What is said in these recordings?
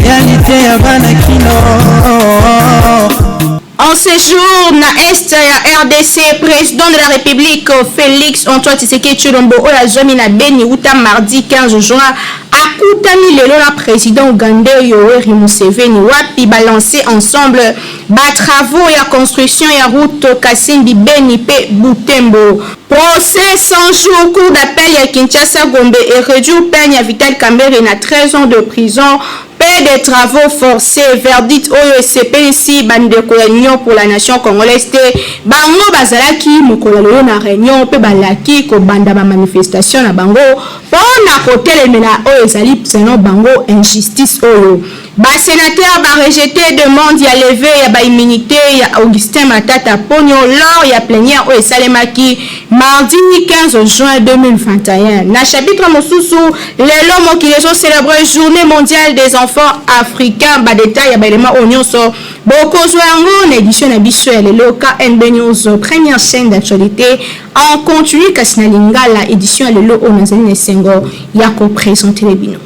Réalité ya bana kino. En séjour na est ya RDC, président de la République Félix Antoine Tshisekedi Tshilombo oyo azwami na Beni wuta mardi 15 juin akutani lelo na président ougandais Yoweri Museveni, wapi balancer ensemble batravaux ya construction ya route Kasindi Beni mpe Butembo. Procès 100 jours, cour d'appel ya Kinshasa Gombe eréduire peine ya Vital Kamerhe na 13 ans de prison mpe de travaux forcés. Verdict oyo esepelisi bandeko ya Union pour la nation congolaise te. Bango bazalaki mokolo lelo na réunion mpe balaki kobanda bamanifestation na bango mpo na kotelemela oyo ezali selon bango injustice oyo. Basénateur barejeter demande ya levée ya baimmunité ya Augustin Matata Ponyo lors ya plénière oyo esalemaki mardi 15 juin 2021. Na chapitre mosusu, lelo mokili ezocélébrer Journée mondiale des enfants africains. Badétail ya baélément oyo nyonso bokozwa yango na édition na biso ya lelo. KNB News, première chaîne d'actualité en continu kasi na lingala. Édition ya lelo oyo nazali na esengo ya koprésenter bino.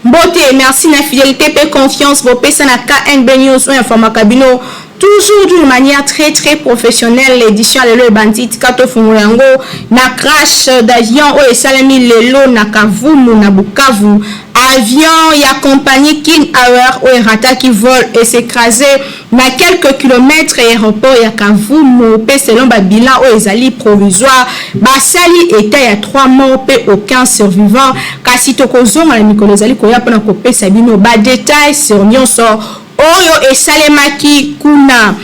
Mbote, merci na fidélité mpe confiance bopesa na KNB News oyo informaka bino toujours d'une manière très très professionnelle. L'édition lelo ebandi. Tika tofungola yango na crash d'avion oyo esalemi lelo na Kavumu na Bukavu. Avion ya compagnie Kin Air oyo erataki vol es'écraser na quelques kilomètres aéroport ya Kavumu, mpe selon babilan oyo ezali provisoire, basali état ya 3 morts mpe aucun survivant. Kasi tokozonga na mikolo ezali koya mpona kopesa bino badétail sur nyonso oyo esalemaki kuna.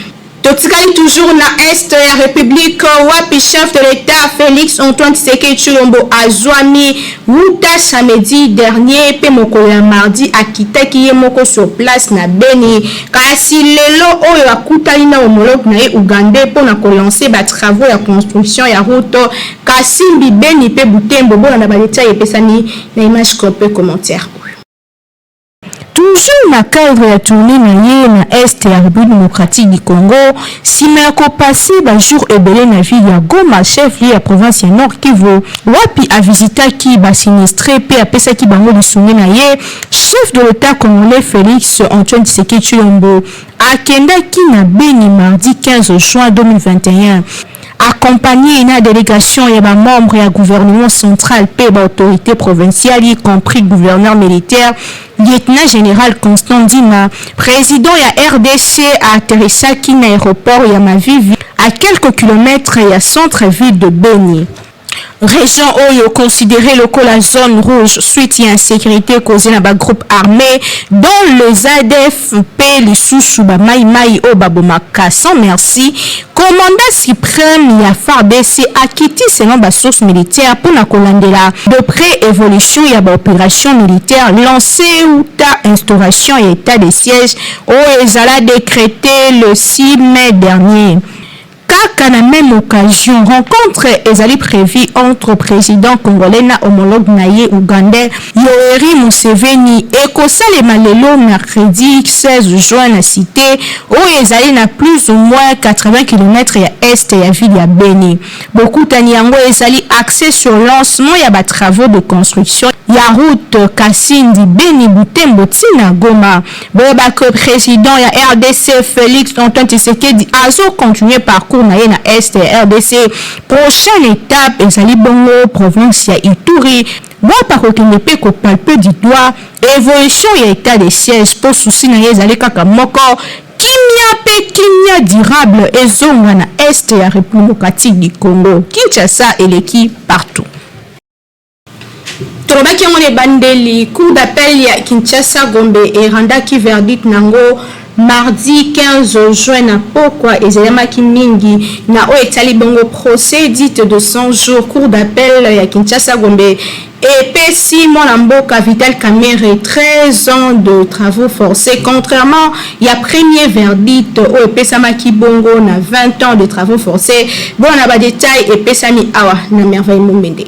Totikali toujours na est ya République, wapi chef de l'État Félix Antoine Tshisekedi Tshilombo azwami wuta samedi dernier, mpe mokolo ya mardi akitaki ye moko sur place na Beni. Kasi lelo oyo akutani na homologue na ye ougandais mpona kolancer batravaux ya construction ya route Kasindi Beni mpe Butembo. Bolanda badétail epesami na image mpe commentaire. Toujours na cadre ya tournée na ye na est ya République démocratique du Congo, nsima ya kopasser bajour ebele na ville ya Goma, chef lieu ya province ya Nord Kivu, wapi avisitaki basinistrés mpe apesaki bango lisungi na ye, chef de l'État congolais Félix Antoine Tshisekedi Tshilombo akendaki na Beni mardi 15 juin 2021, accompagné na délégation ya bamembre ya gouvernement central mpe baautorité provinciale, y compris gouverneur militaire lieutenant général Constant Ndima. Président ya RDC atterrissaki na aéroport ya Mavivi, à quelques kilomètres ya centre-ville de Beni, région oyo considérée lokola zone rouge suite ya insécurité causée na bagroupe armé dont les ADF mpe lisusu bamaimai oyo babomaka sans merci. Commandant suprême ya FARDC akiti selon basource militaire mpona kolandela de près évolution ya baopération militaire lancée uta instauration ya état de siège oyo ezala décrété le 6 mai dernier. Kaka na même occasion, rencontre ezali prévue entre président congolais na homologue na ye ougandais Yoweri Museveni. Ekosalema lelo mercredi 16 juin na cité oyo ezali na plus ou moins 80 km ya est ya ville ya Beni. Bokutani yango ezali axé sur lancement ya batravaux de construction ya route Kasindi Beni Butembo ntina Goma. Boyebaka, président ya RDC Félix Antoine Tshisekedi azocontinue parcours na ye na est ya RDC. Prochaine étape ezali bongo province ya Ituri, wapi kokende mpe kopalper du doigt évolution ya état de siège, mpo souci na ye ezali kaka moko: kimia mpe kimia durable ezonga na est ya République démocratique du Congo. Kinshasa eleki partout. Tolobaki yango na ebandeli, cour d'appel ya Kinshasa Gombe erandaki verdict nango mardi 15 juin na pokwa. Ezalamaki mingi na oyo etali bongo procès dite de 100 jours. Cour d'appel ya Kinshasa Gombe epesi mwana mboka Vital Kamerhe 13 ans de travaux forcés, contrairement ya premier verdict oyo epesamaki bongo na 20 ans de travaux forcés. Bona na badétail epesami awa na Merveille Mumbende.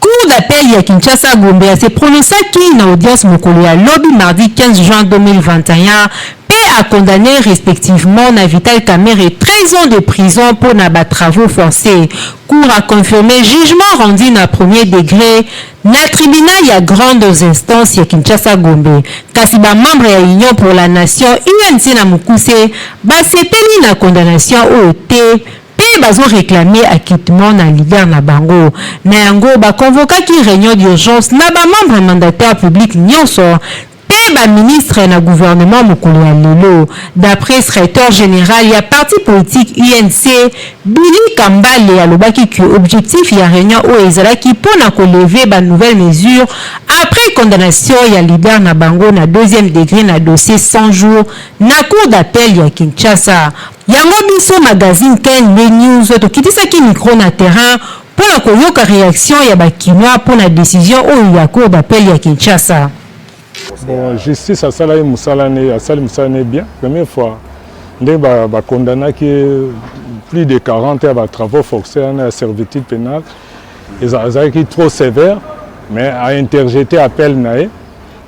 Cour d'appel ya Kinshasa Gombe a se prononcaki na audience mokolo ya lobi mardi 15 juin 2021 mpe a condamne respectivement na Vital Kamerhe 13 ans de prison mpo na ba travaux forces. Cour a confirme jugement rendu na premier degre na tribunal ya grandes instances ya Kinshasa Gombe. Kasi ba membres ya Union pour la nation, UNC na mokuse, basepeli na condamnation oyo te mpe bazo reclamer acquittement na leader na bango. Na yango, ba convokaki reunion d'urgence na ba membres mandataires publics nionso mpe ba ministres na gouvernement mokolo ya lelo. D'après secretaire general ya parti politique UNC, Billy Kambale alobaki que objectif ya reunion oyo ezalaki mpo na ko lever ba nouvelles mesures après condamnation ya leader na bango na deuxième degre na dossier 100 jours na cour d'appel ya Kinshasa. Yango biso magazine Ken nde News tokitisaki micro na terrain mpo na koyoka reaction ya ba kinois mpo na decision oyo ya cour d'appel ya Kinshasa. Bon, justice asalaki mosala ne, asali mosala ne bien. Première fois ndenge bacondamnaki ba plus de 40 ya batravaux forcés wana ya servitude pénale, ezalaki trop sévère, mais ainterjeté appel na ye.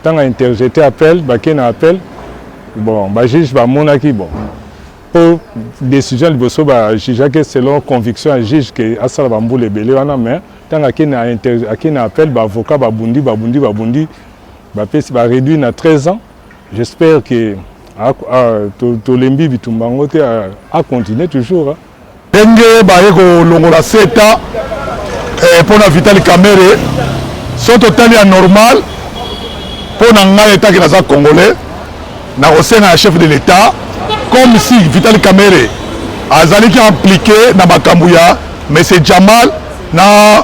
Ntango ainterjeté appel, bake na appel, bon, bajuge bamonaki bon mpo décision liboso bajugeaki selon conviction ya juge ke asala bambula ebele wana. Mais ntango ake na appel, baavocat babundi, babundi, babundi, bapesi baréduit na 13 ans. J'espère que tolembi bitumba yango te, acontinue toujours. Ndenge baye kolongola seta mpo na Vital Kamerhe, so totali ya normal, mpo na ngai etaki naza Congolais, nakosenga ya chef de l'État, comme si Vital Kamerhe azalaki impliqué na makambo ya monsieur Jamal na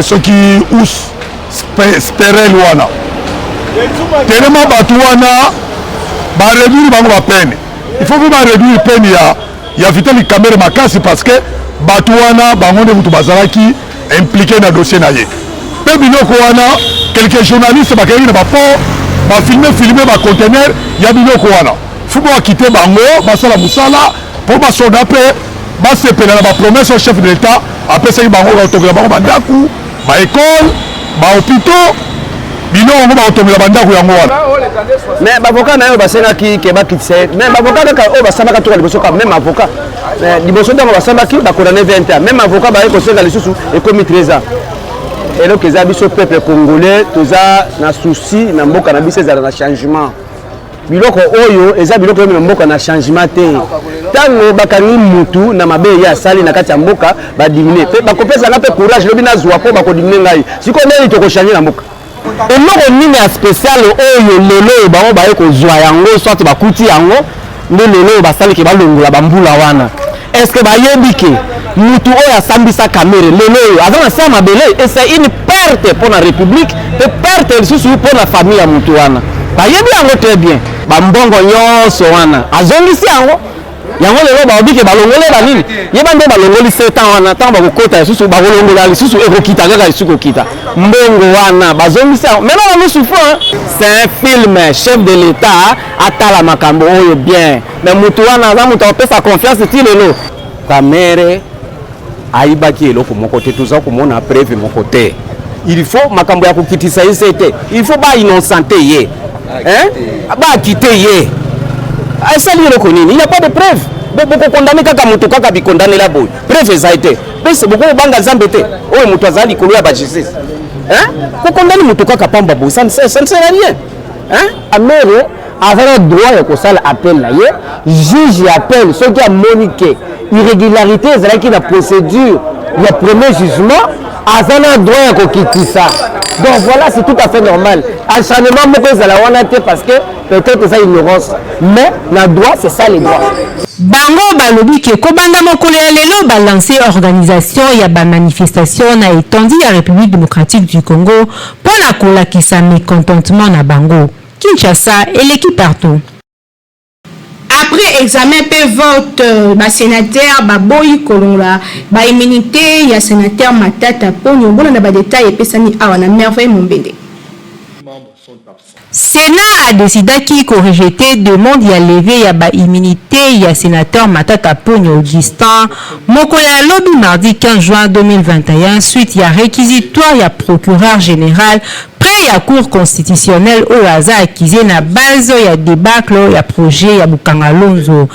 soki us sperel wana, telema bato wana baréduire bango bapeine. Il faut mpe baréduire peine ya Vital Kamerhe makasi, parce que bato wana bango nde moto bazalaki impliqué na dossier na ye. Mpe biloko wana, quelques journalistes bakendaki na baport, bafilme filme baconteneur ya biloko wana. Faut boacquitter bango, basala mosala mpo basoda mpe basepela na bapromesse oyo chef de l'État apesaki bango, bakotongela bango bandako, baekole, bahôpitaux. Biloko yango bakotongela bandako yango wana. Mais bavocat na yo basengaki ke bakitisa ye, mais bavocat kaka oyo basambaka toka liboso, kaka même avocat liboso ntango basambaki bakondamner 20 ans, même avocat baye kosenga lisusu ekomi 13 ans. Eloko eza, biso peuple congolais toza na souci na mboka na biso ezala na changement. Biloko oyo eza biloko oyo na mboka na changement te. Ntango bakangi mutu na mabe ye asali na kati ya mboka, badiminuer mpe bakopesanga mpe courage lobi nazwa mpo bakodiminuer ngai. Sikoyo ndeni tokochange na mboka? Eloko nini ya spécial oyo lelo oyo bango baye kozwa yango, soit bakuti yango nde lelo oyo basaliki balongola bambula wana? Est ce que bayebi ke mutu oyo asambisa Kamerhe lelo oyo aza na se ya mabele? Et c'est une perte mpo na république, mpe perte lisusu mpo na famille ya mutu wana. Bayebi yango très bien. Bambongo nyonso wana azongisi yango. Yango lelo balobi ke balongoli banini, yeba nde balongoli 7 ans wana. Ntango bakokota lisusu, bakolongola lisusu, ekokita kaka lisusu kokita. Mbongo wana bazongisi yango, maintenant bango souffrant. C'est un film. Chef de l'État atala makambo oyo bien, mais mutu wana aza moto akopesa confiance ti lelo. Kamerhe ayibaki eloko moko te, toza komona preuve moko te. Il faut makambo ya kokitisa ye se te, il faut bainnocenter ye, baacquitter ye. Asali eloko nini? Il n'y a pas de preuve. Bokokondamner kaka moto kaka bikondanela boye, preuve ezali te. Pese bokobanga Nzambe te oyo moto azali likolo ya bajustice, kokondamner moto kaka pamba boye, ça ne sert à rien. Kamerhe aza na droit ya kosala appel na ye. Juge ya appel, soki amoni ke irrégularité ezalaki na procédure ya premier jugement, aza na droit ya kokitisa. Donc voilà, c'est tout à fait normal. Acharnement moko ezala wana te, parce que peut-être eza ignorance, mais na droit, c'est ça les droits. Bango balobi ke kobanda mokolo ya lelo balancer organisation ya bamanifestation na étendue ya République démocratique du Congo mpo na kolakisa mécontentement na bango. Kinshasa eleki partout. Après examen mpe vote, basénateur baboyi kolongola baimmunité ya sénateur Matata Ponyo. Bolanda badetail epesami awa na Merveille Mombende. Sénat a décidaki ko rejeter demande ya levée ya ba immunité ya sénateur Matata Ponyo Augustin mokolo ya lobi mardi 15 juin 2021 suite ya réquisitoire ya procureur général près ya cour constitutionnelle oyo aza accusé na base ya débâcle ya projet ya Bukanga Lonzo.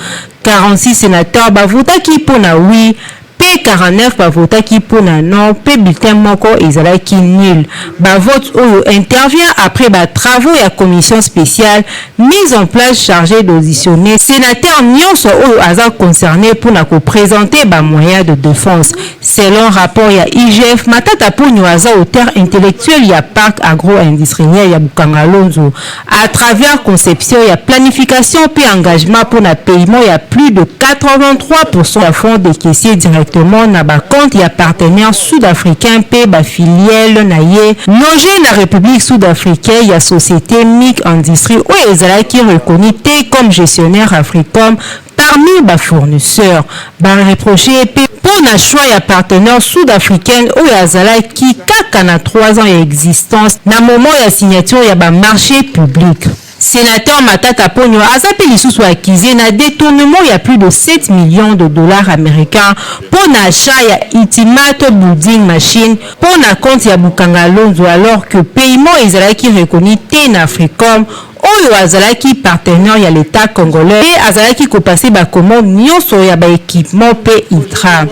46 sénateurs bavotaki mpona oui mpe 49 bavotaki mpona non, mpe bulletin moko ezalaki nul. Bavote oyo intervient après batravaux ya commission spéciale mise en place chargée d'auditionner sénateur nyonso oyo aza concerné mpona koprésenter bamoyens de défense. Selon rapport ya IGF, Matata Ponyo aza auteur intellectuel ya parc agro-industriel ya Bukanga Lonzo à travers conception ya planification mpe engagement mpona paiement ya plus de 83% ya fonds décaissés directement na bacompte ya partenaire sud-africain mpe bafiliale na ye logé na République sud-africaine ya société MIC Industrie oyo ezalaki reconnu te comme gestionnaire Africom parmi bafournisseur. Bareproche mpe mpo na choix ya partenaire sud-africaine oyo azalaki kaka na 3 ans ya existence na moment ya signature ya bamarché public. Sénateur Matata Ponyo aza mpe lisusu accusé na détournement ya plus de 7 millions de dollars américains mpo na achat ya Ultimate Building Machine mpo na compte ya Bukanga Lonzo, alors que paiement ezalaki reconnu te na Africom oyo azalaki partenaire ya l'État congolais mpe azalaki kopasser bacommande nyonso ya baéquipement mpe intrants.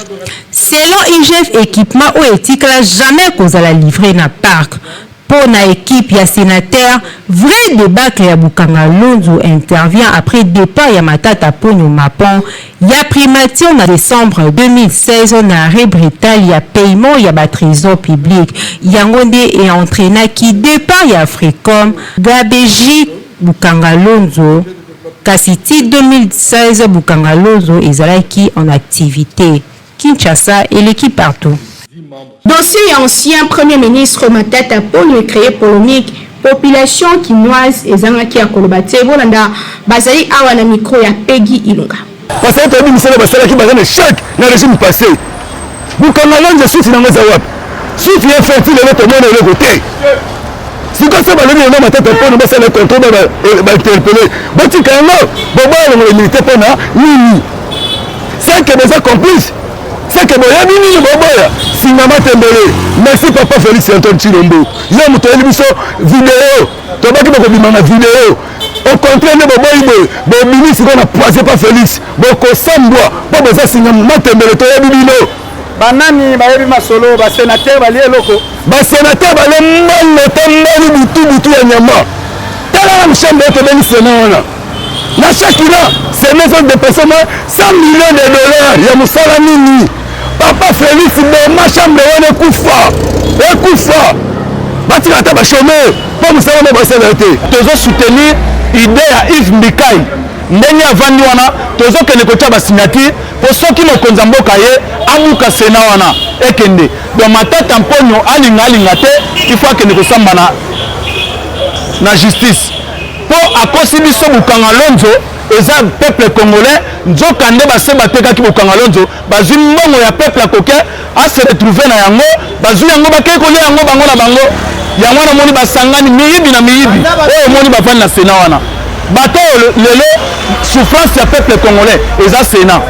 Selon IGF, équipement oyo etikala jamais kozala livré na parc. Mpo na équipe ya sénateur, vrai débâcle ya Bukanga Lonzo intervient après départ ya Matata Ponyo Mapon ya primature na décembre 2016 na arrêt brutal ya paiement ya batrésor public. Yango nde eentraînaki départ ya Africom Gabeji Bukanga Lonzo, kasi ti 2016 Bukanga Lonzo ezalaki en activité. Kinshasa eleki partout. Dossier ya ancien premier ministre Matata Ponyo créé polémique. Population kinoise ezangaki ya koloba te. Bolanda, bazali awa na micro ya Peggy Ilunga. Parce que toyebi misala basalaki, baza na échec na régime passé. Bukanga Lonzo, suite nango eza wapi? Suite ya fertile, lelo tomona eloko te. Sikoyo so balobi yango, Matata mpona basala contrôle, bainterpeller, botika yango, boboya longola immunité mpona nini? Seke boza complice, seke boyebi nini boboya. Singama tembele. Merci papa Félix Antoine Tshilombo, yo moto oyeli biso video. Tobaki bokobima na video, au contraire nde boboyi boye, bobimi sikoyo na poise. Pa Félix, bokosambwa mpo boza singa matembele, toyebi bino. Banani bayebi masolo? Basénateur balie eloko. Basénateur bale mbongo te, mboni butu butu ya nyama. Tala na chambre oyo tobengi Sénat wana, na chaque an Sénat ezodépenser moins 100 millions de dollars ya mosala nini? Papa Félix, boma chambre wana, ekufa, ekufa, batika ata bachômeur mpo mosala mo basala te. Tozosoutenir idée ya Yves Mbikai ndenge avandi wana. Tozokende kotia basignature mpo soki mokonzi ya mboka ye abuka Sénat wana, ekende. Donc Matata Mponyo, alinga alinga te, il faut akende kosamba na justice mpo akosi biso. Bukanga Lonzo eza peuple congolais, nzoka nde base batekaki Bukanga Lonzo, bazwi mbongo ya peuple, akoke ase retrouver na yango, bazwi yango, bakei kolia yango bango na bango. Yango wana omoni basangani miyibi na miyibi oyo omoni bavandi na Sénat wana. Bato oyo lelo souffrance ya peuple congolais eza Sénat.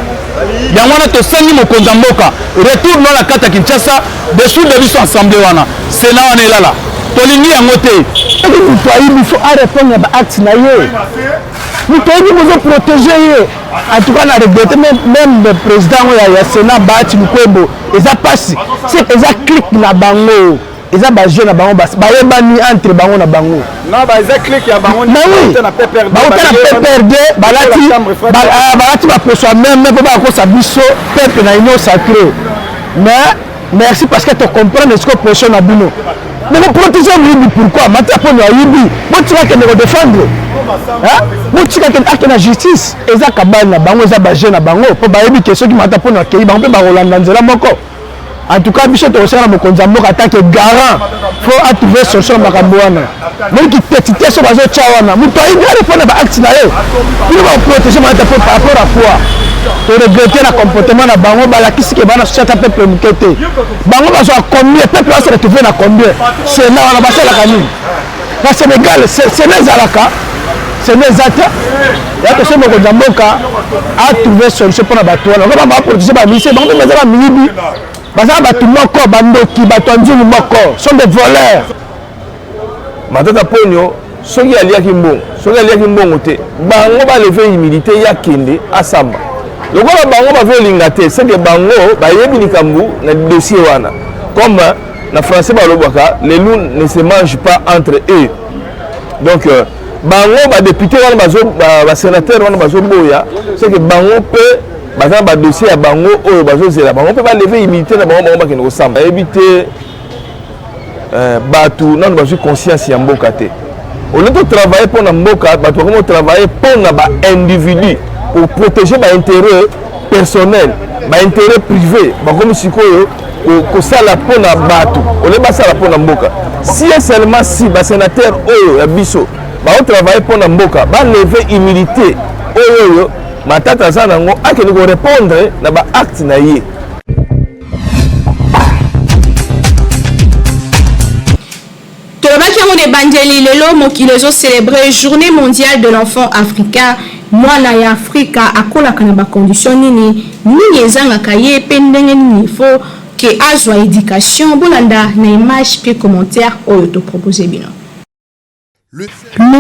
Yango wana tosengi mokonzi ya mboka, retour no na kati ya Kinshasa, dissoudre biso assemblée wana, Sénat wana elala, tolingi yango te. Soki moto ayibi, faut arépondre na baacte na ye. Moto ayibi, bozoprotéger ye. En tout cas na regretter même président oyo ya Sénat, Bahati Lukwebo. Eza mpasi, eza clique na bango, eza bajeu na bango, bayebani entre bango na bango. Eza clique ya bango. Bauta na PPRD, balati baposo ya meme mpo bakosa biso peuple na union sacrée. Mais merci, parce que tocomprendre siko position na bino. Bokoprotéger moyibi pourquoi? Matata Ponyo ayibi, botika akende kodéfendre, botika akende na justice. Eza kabali na bango, eza bajeu na bango, mpo bayebi ke soki Matata Ponyo akei, bango mpe bakolanda nzela moko. En tout cas biso tokosala na mokonzi ya mboka atake garant, faut atrouver solution na makambo wana. Moki teti te, so bazotya wana, moto ayibi arépondre baacte na ye. Bino baprotéger Matata mpo par rapport à quoi? Toregretter na comportement na bango. Balakisi ke bana soki ata peuple moke te. Bango bazwa combien? Peuple base retrouver na combien? Sénat wana basalaka nini? Na Senegal Sénat ezalaka, Sénat eza te. Ya tosi mokonzi ya mboka atrouve solution mpona bato wana. Okoba bapoliticien, baministre, bango mpe baza bamiyibi, baza bato moko bandoki, bato ya nzungu moko, sont des voleurs. Matata Ponyo soki aliaki mbongo, soki aliaki mbongo te, bango baleve humilité ya kende asamba. Lokola bango bazolinga te, seke bango bayebi likambo na dossier wana. Comme na français balobaka, les loups ne se mangent pas entre eux. Donc euh, bango badepute wana bazo basénateur wana bazoboya, seke bango mpe baza na badossier ya bango oyo bazozela bango mpe baleve humilité na bango, bango bakende kosamba. Bayebi te eh, bato nanu bazwi conscience ya mboka te. Au lieu totravaille mpo na mboka, bato bakomi kotravaille mpo na baindividu pour protéger baintérêt personnel, baintérêt privé. Bakomi sikoyo kosala mpo na bato au lieu basala mpo na mboka. Si et seulement si basénateur oyo ya biso baotravaille mpo na mboka, baleve humilité oyo oyo Matata aza nango, akende korépondre na baacte na ye. Tolobaki yango na ebandeli, lelo mokili ezocelebre Journée mondiale de l'enfant africain. Mwana ya Afrika akolaka na bacondition nini, nini ezangaka ye mpe ndenge nini faut ke azwa éducation? Bolanda na image mpe commentaire oyo topropose bino. Le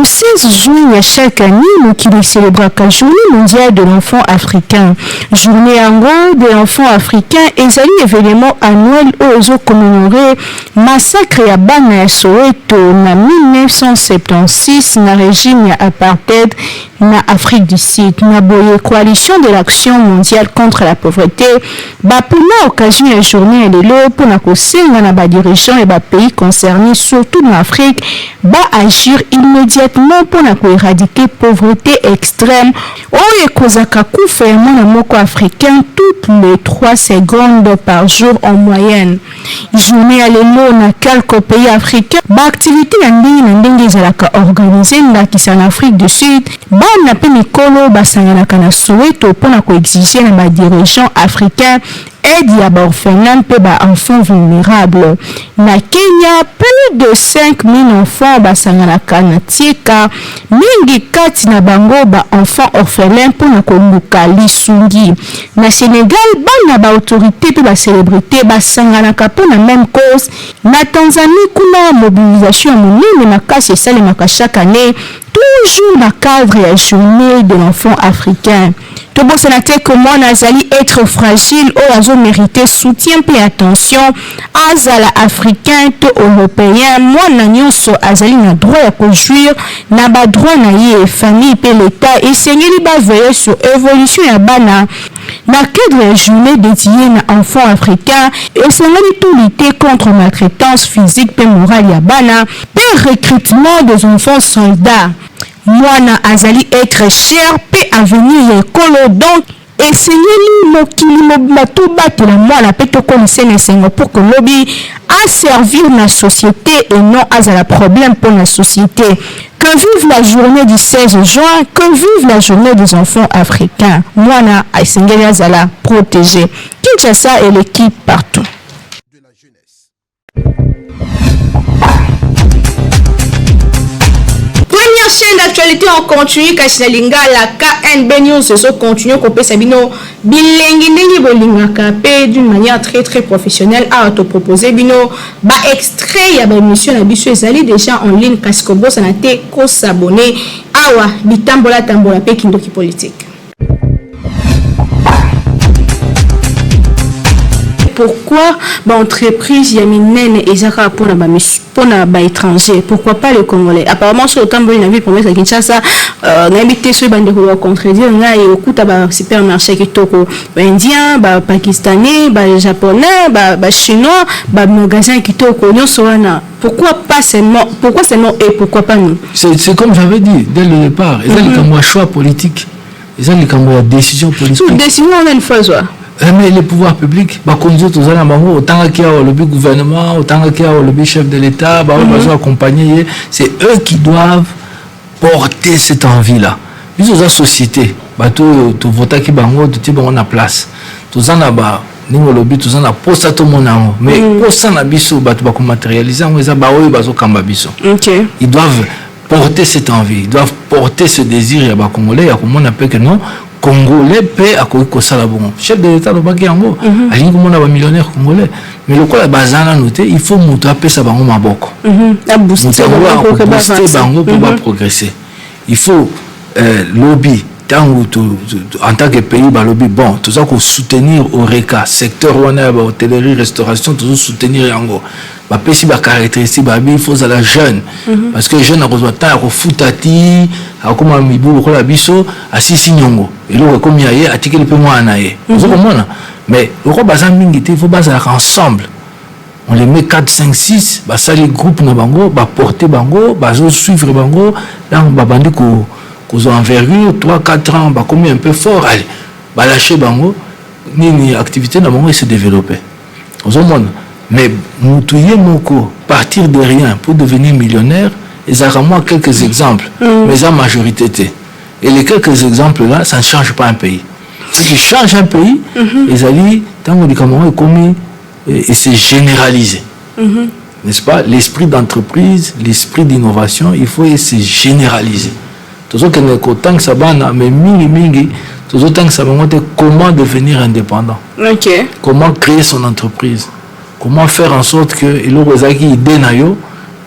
16 juin ya chaque année, mokili célébraka Journée mondiale de l'enfant africain. Journée yango de l'enfant africain ezali événement annuel oyo ezokommémore massacre ya bana ya Soweto na 1976 na régime ya apartheid na Afrique du Sud. Na boye, Coalition de l'action mondiale contre la pauvreté bapona occasion ya journée ya lelo mpona kosenga na badirigeant ya bapays concernés, surtout na Afrique, baagir immédiatement mpona koéradiquer pauvreté extrême oyo ekozaka kufa ya mwana moko africain toutes les 3 secondes par jour en moyenne. Journée ya lelo, na quelques pays africains, baactivité ya ndenge na ndenge ezalaka organisé. Ndakisa, na Afrique du Sud, bana mpe mikolo basanganaka na Soweto mpona koexige na badirigeant africain aide ya baorphelin mpe baenfant vulnérable. Na Kenya, plus de 5000 enfants basanganaka na Tika, mingi kati na bango baenfant orphelin, mpona koluka lisungi. Na Sénégal, bana, baautorité mpe bacélébrité basanganaka mpona même cause. Na Tanzanie kuna, mobilisation ya monene makasi esalemaka chaque année, toujours na cadre ya Journée de l'enfant africain. Tobosana te ke mwana azali être fragile oyo azomérite soutien mpe attention. Azala africain to européen, mwana nyonso azali na droit ya kojouir na badroit na ye. Famille mpe l'État esengeli baveille sur évolution ya bana. Na cadre ya journée dédiée na enfant africain, esengeli to lutter contre maltraitance physique mpe morale ya bana mpe recrutement des enfants soldats. Mwana azali être cher mpe avenir ya ekolo, donc esengeli mokili mobimba tobatela mwana mpe tokomisa na esengo pour que lobi aservir na société et non azala problème pour la société. Que vive la journée du 16 juin, que vive la journée des enfants africains! Mwana esengeli azala protégé. Kinshasa eleki partout. Première chaîne d'actualité en continu kasi na lingala, KNB News, ezocontinue kopesa bino bilengi ndenge bolingaka mpe d'une manière très très professionnelle. Awa topropose bino baextrait ya baémission na biso ezali déjà en ligne, kasi kobosana te kosabonner. Awa bitambola tambola mpe kindoki politique. Pourquoi baentreprise ya minene eza kaka mpona baétranger? Pourquoi pas le Congolais? Apparemment, soki otamboli na ville province ya Kinshasa, nayebi te soki bandeko bacontredire ngai, okuta basupermarché kitoko, baindien, bapakistanais, bajaponais, bachinois, bamagasin ya kitoko nyonso wana. Pourquoi pas seulement, pourquoi seulement et pourquoi pas nous? C'est comme j'avais dit dès le départ, eza likambo ya choix politique, eza likambo ya décision politique. Décision wana, une fois zwa. Mais le pouvoir public, bakonzi oyo toza na bango, otangaki awa olobi gouvernement, otangaki awa olobi chef de l'État, baoyo bazo accompagner ye, c'est eux qui doivent porter cette envie là. Biso oza société, bato oyo tovotaki bango, totie bango na place, toza na ba Ndenge olobi, toza na posa tomona yango, mais posa na biso, bato bakomaterialize yango eza baoyo bazokamba biso. Ils doivent porter cette envie, ils doivent porter ce désir ya bacongolais ya komona mpe que non, Congolais mpe akoki kosala bongo. Chef de l'État alobaki yango, alingi komona bamillionnaire congolais, mais lokola baza nano te, il faut moto apesa bango maboko, moto yango akobooste bango mpo baprogresse. Il faut lobi ntango en tant que pays balobi: bon, toza kosoutenir Horeca, secteur wana ya bahôtellerie, restauration, tozosoutenir yango. Bapesi bacaractéristique, babi il faut ozala jeune, parce que jeune akozwa temps ya kofuta ti akóma mibu lokola biso, asisi niongo, eloko ekomi ya ye, atikeli mpe mwana na ye. Oza komona, mais lokola baza mingi te, il faut bazalaka ensemble. On les met 4, 5, 6, basali groupe na bango, baporte bango, bazosuivre bango. Donc babandi kozwa envergure, 3, 4 ans bakomi un peu fort, allez, balâche bango nini, activité na bango ese développer. Ozomona, mais mutu ye moko partir de rien pour devenir millionnaire, ezalaka mwa quelques exemples, mais eza majorité te. Et les quelques exemples là, ça ne change pas un pays. Ce qui change un pays, ezali ntango likambo yango ekomi et c'est généralisé, n'est-ce pas? L'esprit d'entreprise, l'esprit d'innovation, il faut se généraliser. Tozokende kotangisa bana, mais mingimingi tozotangisa bango te comment devenir indépendant, comment créer son entreprise, comment faire en sorte que eloko ezalaki idée na yo,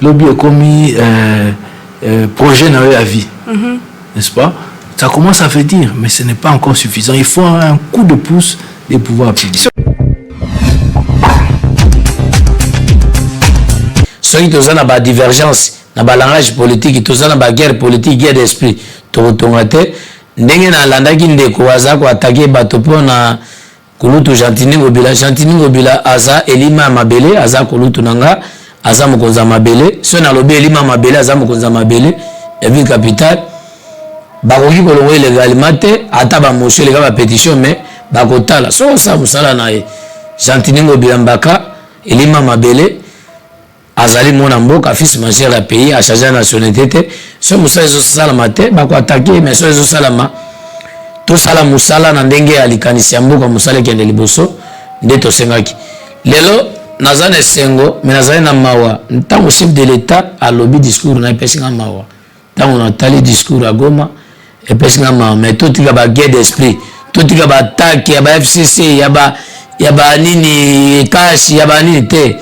lobi ekomi projet na yo ya vie, n'est-ce pas? Ça commence à venir, mais ce n'est pas encore suffisant. Il faut un coup de pouce des pouvoirs publics. Soki toza na badivergence na balangage politique, toza na baguerre politique, guerre d'esprit, tokotonga te. Ndenge nalandaki ndeko aza koattaquer bato mpo na kulutu Gentiny Ngobila. Gentiny Ngobila aza elima ya mabele, aza kulutu na nga, aza mokonzi ya mabele. Soki nalobi elima ya mabele, aza mokonzi ya mabele ya ville capitale. Bakoki kolongo illégalement te, ata bamotion eleka, bapétition, mais bakotala soki osala mosala na ye. Gentiny Ngobila Mbaka, elima mabele, azali mwana mboka, fils majeur ya pays, achange nationalité te. Soki mosala ezosalama te, bakoattaquer, mais soki ezosalama, tosala mosala na ndenge ya likanisi ya mboka, mosala ekende liboso. Nde tosengaki lelo. Naza na esengo, me nazali na mawa. Ntango chef de l'État alobi discours na, epesi nga mawa. Ntango natali discours ya Goma, epesi nga mawa. Mais totika baguerre d'esprit, totika baattaque ya ba FCC, ya banini kasi, ya banini te,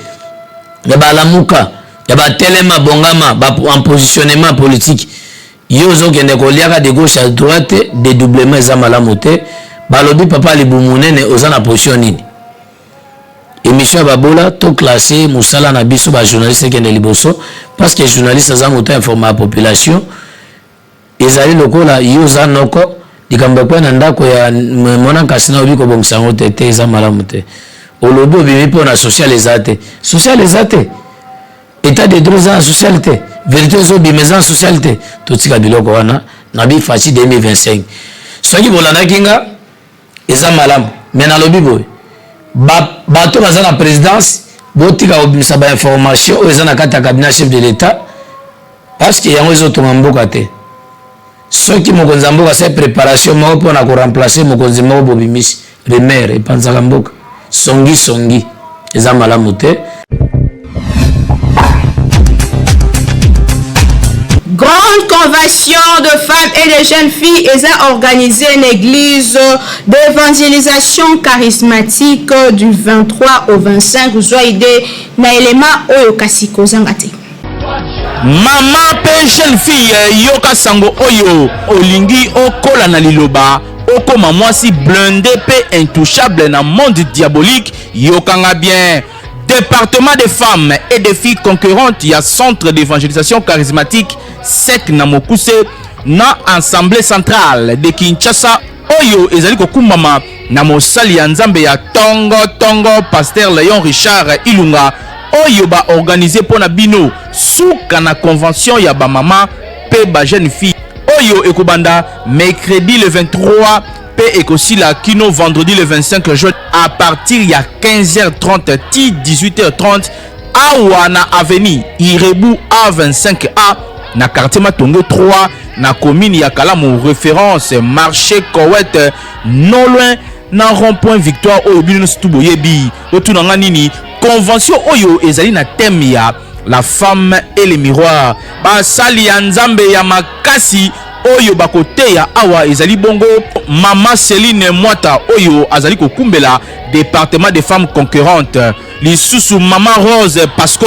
ya balamuka, ya batelema bongama ba en positionnement politique. Yo ozokende koliaka de gauche à droite, dédoublement eza malamu te. Balobi papa libumu monene, oza na position nini? Émission ya babola, toclasse mosala na biso bajournaliste ekende liboso, parce que journaliste aza moto informe ya population. Ezali lokola yo oza noko, likambo ekwei na ndako ya mwana kasi na obi kobongisa yango te. Te, eza malamu te. Olobi obimi mpo na social, eza te. Social eza te, état de droit eza na social te, vérité ezobima eza na social te. Totika biloko wana na bifaci 2025. Soki bolandaki nga, eza malamu, me nalobi boye: bato baza na présidence, botika kobimisa bainformation oyo eza na kati ya cabinet chef de l'État, parce que yango ezotonga mboka te. Soki mokonzi ya mboka asali préparation moko mpona koremplacer mokonzi moko, bobimisi rumeur, epanzaka mboka. Songi songi eza malamu te. Grande convention de femmes et de jeunes filles est organisée une église d'évangélisation charismatique du 23 au 25 juin na élément oyo kasi kozanga te. Mama mpe jeune fille, yoka sango oyo. Olingi okola na liloba, okoma mwasi blindé mpe intouchable na monde diabolique? Yokanga bien. Département des femmes et des filles conquérantes ya Centre d'évangélisation charismatique, SEC na mokuse, na Assemblée centrale de Kinshasa, oyo ezali kokumbama na mosali ya Nzambe ya tongo tongo, pasteur Léon Richard Ilunga, oyo baorganize mpo na bino suka na convention ya bamama mpe bajeune fille, oyo ekobanda mercredi le 23 mpe ekosila kino vendredi le 25 juin, à partir ya 15h30 ti 18h30, awa na avenue Irebu A25A, na quartier Matonge 3, na commune ya Kalamu, référence marché Kowet, non loin. na rond point Victoire oyo bino nyonso tu boyebi. Botuna nga nini? Convention oyo ezali na thème ya la femme et le miroir. Basali ya Nzambe ya makasi oyo bakoteya awa ezali bongo mama Celine Mwata oyo azali kokumbela département des femmes conquérantes, lisusu mama Rose Pasco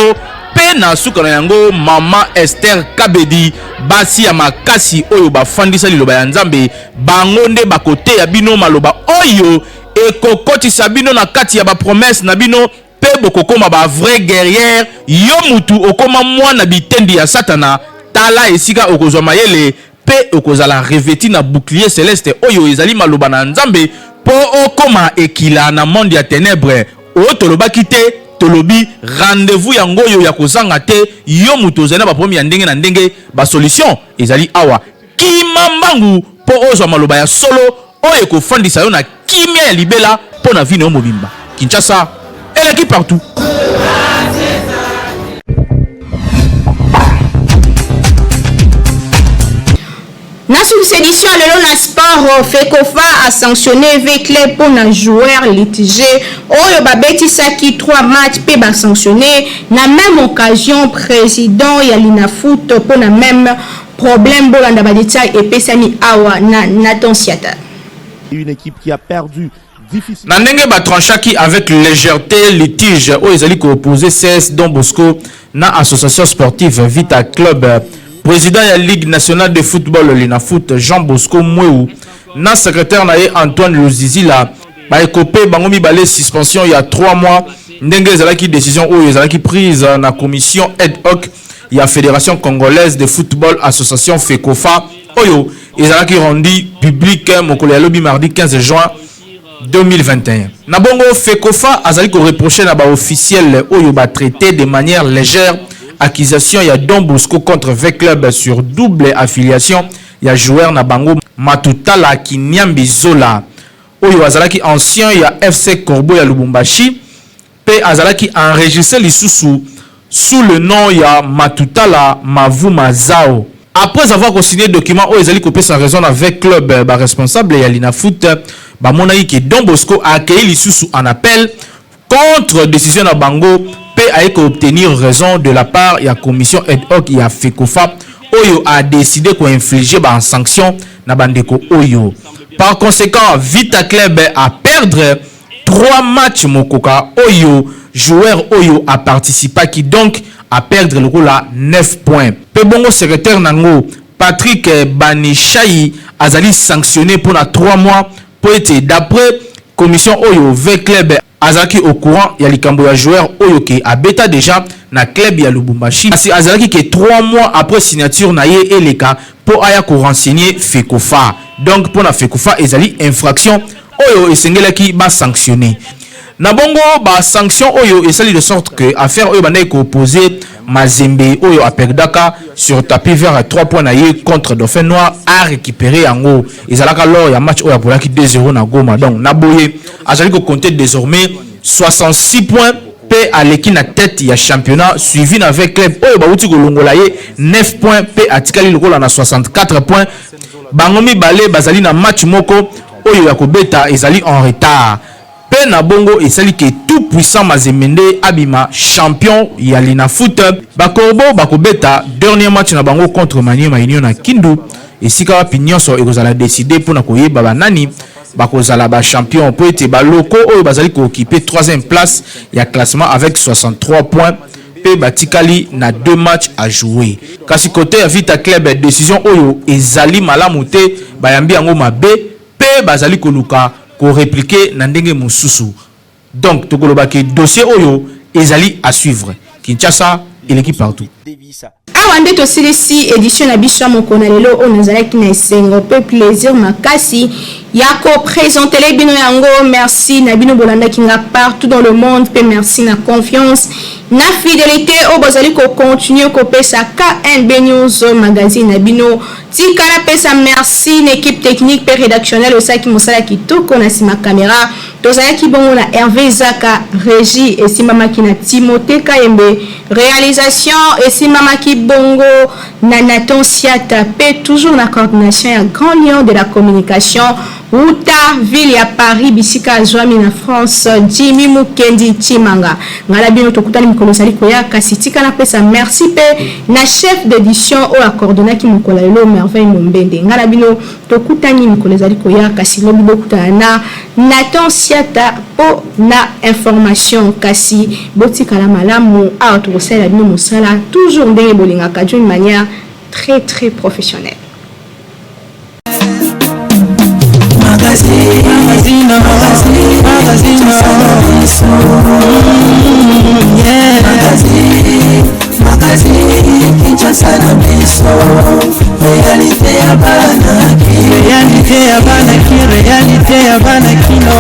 mpe na suka na yango mama Esther Kabedi. Basi ya makasi oyo bafandisa liloba ya Nzambe, bango nde bakoteya bino maloba oyo ekokotisa bino na kati ya bapromese na bino mpe bokokoma ba vrai guerrière. Yo mutu okoma mwana bitendi ya Satana, tala esika okozwa mayele mpe okozala revêti na bouclier celeste oyo ezali maloba na Nzambe mpo okoma ekila na monde ya ténèbres. Oyo tolobaki te, tolobi rendez-vous yango oyo ya kozanga te. Yo moto ozali na baproblème ya ndenge na ndenge, basolution ezali awa. Kima mbangu mpo ozwa maloba ya solo oyo ekofandisa yo na kimia ya libela mpo na vie na yo mobimba. Kinshasa eleki partout. Na sous-édition lelo na sport, Fecofa a sanctionné V-Club mpo na joueur litige oyo babetisaki 3 match mpe basanctionné na même occasion président ya Linafoot mpo na même problème. Bolanda badetail epesami awa na Nathan Siata. Une équipe qui a perdu Na ndenge batranchaki avec légèreté litige oyo ezali koopposer CS Don Bosco na association sportive Vita Club, président ya Ligue nationale de football Linafoot Jean Bosco Mweu na secrétaire na ye Antoine Luzizila baekope bango mibale suspension ya 3 mois, ndenge ezalaki décision oyo ezalaki prise na commission ad hoc ya Fédération congolaise de football association FECOFA, oyo ezalaki rendu public mokolo ya lobi mardi 15 juin 2021. Na bongo FECOFA azali koreproche na baofficiel oyo batraité de manière légère accusation ya Don Bosco contre V-Club sur double affiliation ya joueur na bango Matutala Kinyambi Zola, oyo azalaki ancien ya FC Corbeau ya Lubumbashi mpe azalaki enregistré lisusu sous le nom ya Matutala Mavuma Zao. Après avoir co-signé document oyo ezali kopesa raison na V-Club, baresponsable ya Linafoot bamonaki ke Don Bosco akei lisusu en appel contre décision na bango mpe aye koobtenir raison de la part ya commission ad hoc ya FECOFA oyo a décidé koinfliger basanction na bandeko oyo. Par conséquent, Vita Club a perdre 3 matchs mokoka oyo joueur oyo a participaki, donc a perdre lokola 9 points. Mpe bongo secrétaire nango Patrick Banishai azali sanctionné mpona 3 mois mpo ete d'après commission oyo V Club azalaki au courant ya likambo ya joueur oyo ke abeta déjà na club ya Lubumbashi, kasi azalaki ke 3 mois après signature na ye eleka mpo aya korenseigner FECOFA. Donc mpo na FECOFA ezali infraction oyo esengelaki basanctionne. Na bongo basanction oyo esali de sorte que affaire oyo bandaki koopposer Mazembe oyo aperdaka sur tapis vert 3 points na ye contre Dauphin Noir a récupéré yango, ezalaka lors ya match oyo apolaki 2-0 na Goma. Donc na boye azali kocompter désormais 66 points mpe aleki na tête ya championnat, suivi na V Club oyo bauti kolongola ye 9 points mpe atikali lokola na 64 points. Bango mibale bazali na match moko oyo ya kobeta ezali en retard, mpe na bongo esali ke tout puissant Mazembe nde abima champion ya Linafoot. Bacorbeau bakobeta dernier match na bango contre Maniema Union na Kindu, esika wapi nyonso ekozala décidé mpona koyeba banani bakozala bachampion, mpo ete baloko oyo bazali kooccuper 3e place ya classement avec 63 points mpe batikali na deux matchs à jouer. Kasi côté ya Vita Club, décision oyo ezali malamu te, bayambi yango mabe mpe bazali koluka korépliquer na ndenge mosusu. Donc tokoloba ke dossier oyo ezali à suivre. Kinshasa eleki partout. Awa nde tosilisi édition na biso ya mokolo na lelo oyo. Nazalaki na esengo mpe plaisir makasi ya koprésentele bino yango. Merci na bino bolandaki nga partout dans le monde, mpe merci na confiance na fidélité oyo bozali kocontinue kopesa KNB News Magazine na bino. Tika napesa merci na équipe technique mpe rédactionnelle osalaki mosala kitoko. Na nsima caméra tozalaki bongo na Hervé Zaka, régie esimbamaki na Timothée Kayembe, réalisation esimbamaki bongo na Nathan Siata, mpe toujours na coordination ya Grand Lion de la communication. Wuta ville ya Paris bisika azwami na France, Jimmy Mukendi Tshimanga. Ngai na bino tokutani mikolo ezali koya, kasi tika napesa merci mpe na chef d'édition oyo akordonaki mokolo ya lelo Merveille Mombende. Ngai na bino tokutani mikolo ezali koya, kasi lobi bokutana na Nathan Siata mpo na information. Kasi botikala malamu, awa tokosalela bino mosala toujours ndenge bolingaka d'une manière très très professionnelle. Réalité ya bana ki, réalité ya bana kino.